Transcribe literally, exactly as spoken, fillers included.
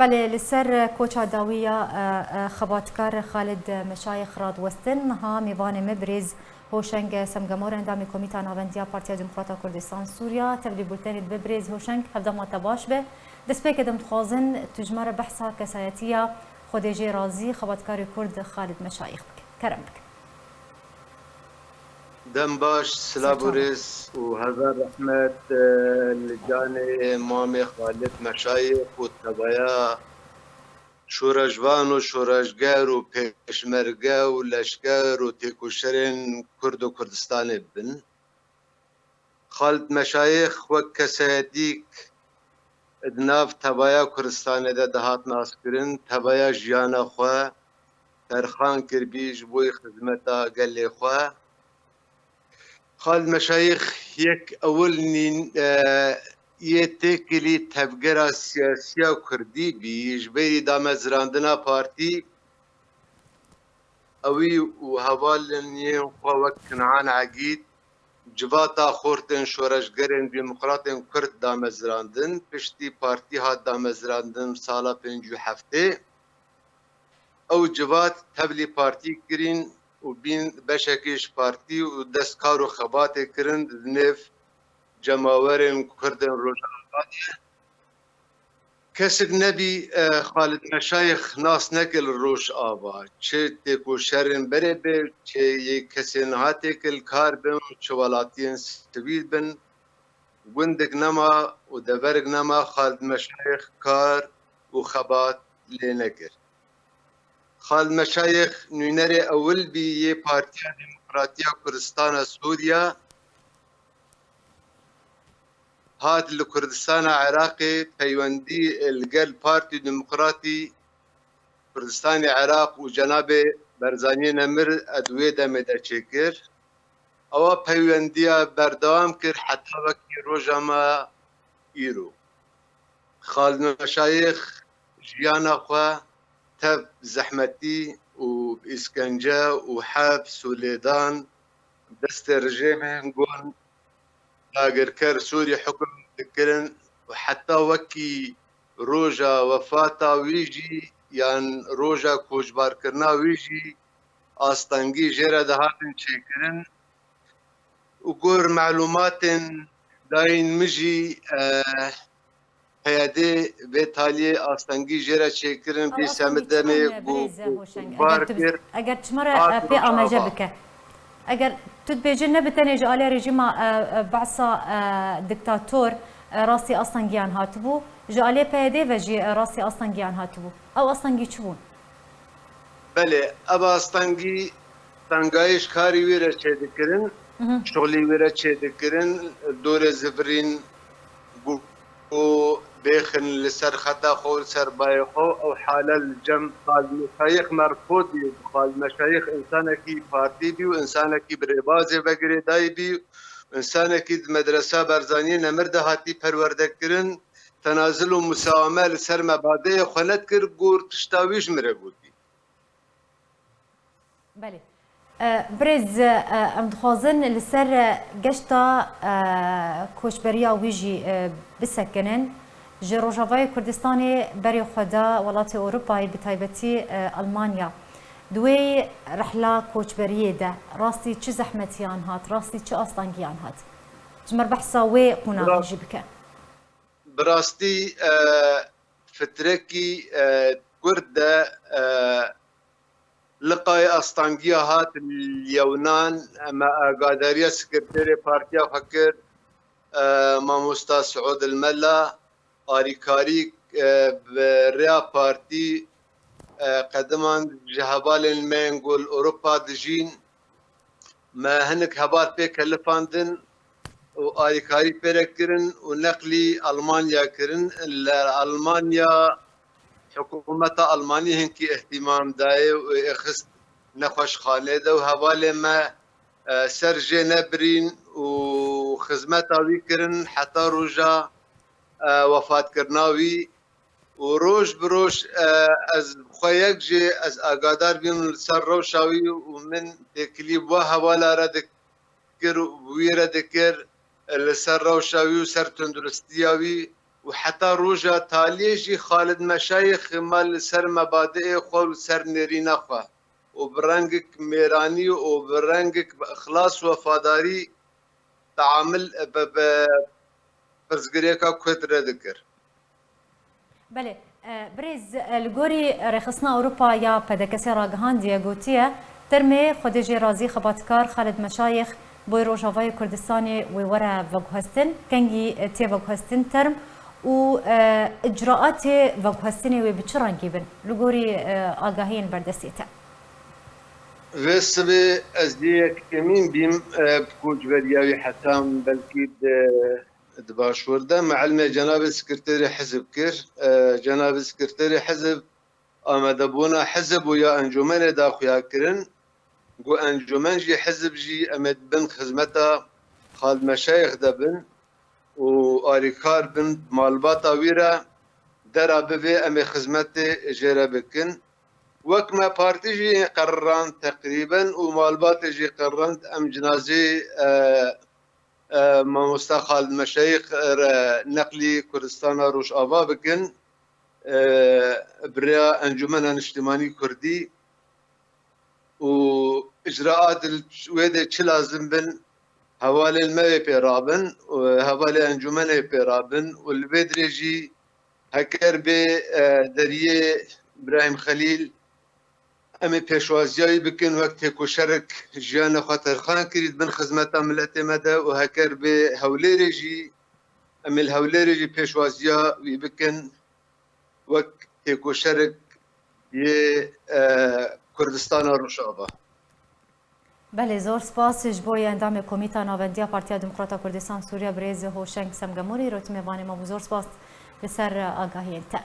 Belê, li ser koça dawî ya, e, e, xebatkar Xalid Meşayix radiwestin, niha mêvanê me birêz Hoşeng Semgemor, endamê Komîta Navendiya Partiya Demokrata Kurdistan Sûriya, tevlî bultenê dibe. Birêz Hoşeng, hevdema te baş be. Destpêkê de em dixwazin tu ji me re behsa kesayetiya Xwedê jê razî, xebatkarê Kurd Xalid Meşayix bike. Kerem bike. Dem baş, silav û rêz û hezar rehmet, e, li canê mamê Xalid Meşayix û tevaya şoreşvan û şoreşger û pêşmerge û leşker û têkoşerên Kurd û Kurdistanê bin. Xalid Meşayix wek kesayetîk di nav tevaya Kurdistanê de dihat naskirin, tevaya jiyana xwe terxan kiribî ji bo xizmeta gelê xwe. Xalid Meşayix yek ewil nîn, e, yê têkilî tevgera siyasiya Kurdî bî, ji berî damezrandina partî ewî û hevalên yên xwe wek Kin'an Egîd, civata xortên şoreşgerên demokratên Kurd damezrandin, piştî partî hat damezrandin sala pêncî û heftê. Ew civat tevlî partî kirîn û bîn beşekî ji partî û dest kar û xebatê kirin di nêv cemawerên Kurdên Rojava de. Kesik nebî, e, Xalid Meşayix nas neke li Rojava. Çi têkoşerên berê be, çi yê kesên niha têkil kar bin, çi welatiyên sivîl bin, gundik nema û deverik nema Xalid Meşayix kar û xebat lê nekir. Xalid Meşayix nûnerê ewil bî yê Partiya Demokratiya Kurdistana Sûriya. Hat li Kurdistana Iraqê peywendî li gel Partî Demokratî Kurdistanê Iraq û cenabê Barzaniyê Nemir di wê demê de çêkir. Ewa peywendiya berdewam kir heta wekî roja me îro. Xalid Meşayix jiyana xwe tev zehmetî û bi îskence û heps û lêdan destê rejêmên gon dagirker Sûrî hukum dikirin û heta wekî roja wefata wî jî yan roja koçbarkirina wî jî astengî jê re dihatin çêkirin û gor melumatên dayîn min jî, eh, P Y D vê taliyê astengî jê re çêkirin, vê semidemê ku bar kir. Eger çima re pê amaje bike. Eger tu dibêjî ne bi tenê ji alê rejîma, e, e, Be'sa, e, diktator, e, rastî astengiyan hatibû, ji alê P Y D ve jî, e, rastî astengiyan hatibû. Ew astengî çi bûn? Belê, ev astengî tengayî ji karî wî re çêdikirin, şixulî wî re çêdikirin, dorê zivirîn bû û bêxin li ser xeta xwe û li ser bayê xwe. Ew hale li cem Xalid Meşayix merfûd bî. Xalid Meşayix însanekî partî bî û însanekî bi rêbazê ve girêdayî bî. Însanekî di medresa Barzaniyê Nemir de hatî perwerdekirin. Tenazil û musaweme li ser mebadeyê xwe nedikir, gor tişta wî ji min re gotî. Belê. E, birêz, e, em dixwazin li ser, e, geşta, e, koçberiya wî jî, e, bisekinin. Ji Rojavayê Kurdistanê berê xwe da welatê Ewropayê, bi taybetî, e, Almanya. Di wê rihla koçberiyê de rastî çi zehmetiyan hat, rastî çi astengiyan hat? Ji me re behsa wê qonaxê jî bike. Bi rastî, e, fitrekî, e, Kurd de, e, liqayê astengiya hat li Yewnan, me agadariya sekreterê partiya xwe kir, e, mamosta Siûd El Mela, alîkarî, e, bi rêya partî, e, qediman ji hevalên me yên ku li Ewropa dijîn, me hinek heval pê kelifandin û alîkarî pê re kirin û neqlî Almanya kirin. Li Almanya hikûmeta Almanî hinkî îhtîmam dayê û êxist nexweşxanê de û hevalê me, e, ser jê nebirîn û xizmeta wî kirin heta roja, e, wefatkirina wî. Û roj bi roj, e, ez bi xwe yek jî ez agadar bîm li ser rewşa wî û min têkilî bi wa hevala re dikir û bi wî re dikir, e, li ser rewşa wî û ser tunduristiya wî û heta roja taliyê jî Xalid Meşayîx ma li ser mebadiê xwe û li ser nêrîna xwe û bi rengek mêranî û bi rengek bi ixlas û wefadarî teamil bi, bi pirsgirêka Kurd re dikir. Belê, e, birêz, e, li gorî Rêxistina Ewropa ya P D K S ragihandiye, gotiye, termê Xwedê jê razî xebatkar Xalid Meşayîx boy Rojavayê Kurdistanê wê were veguhestin, kengî, e, tê veguhestin term û, e, icraatê veguhestinê wê bi çi rengî bin? Li gorî, e, agahiyên berdestê te. Vê sibê ez yê yekemîn bîm, e, bi koçberiya wî hetam belkî di, di başûr de. Me ilmê cenabê sekreterê hizib kir. E, cenabê sekreterê hizib amadebûna hizib û ya encûmenê da xuya kirin. Ku encûmen jî hizib jî em ê di bin xizmeta Xalid Meşayîx de bin û alîkar bin malbata wî re dera bivê em ê xizmetê jê re bikin. Wek me partî jî qerrand teqrîben û malbatê jî qerrand em cinazê, e, e, mamosta Xalid Meşayîx re neqlî Kurdistana Rojava bikin, e, bi rêya Encûmena Niştimanî Kurdî û icraat li wê de çi lazim bin, hevalên me wê pê rabin û hevalê encûmenê pê rabin û li vê dirê jî heker bê, e, deriyê Îbrahîm Xelîl, em ê pêşwaziya wî bikin wek têkoşerek jiyana xwe terxan kirî di bin xizmeta miletê me de û heker bê Hewlêrê jî, em ê li Hewlêrê jî pêşwaziya wî bikin wek têkoşerek yê, e, Kurdistana Rojava. Belê, zor spas ji bo yê endamê Komîta Navendiya Partiya Demokrata Kurdistan Sûriye birêz Hoşeng Semgemûrî, îro tu mêvanê me bû. Zor spas li ser agahiyên te.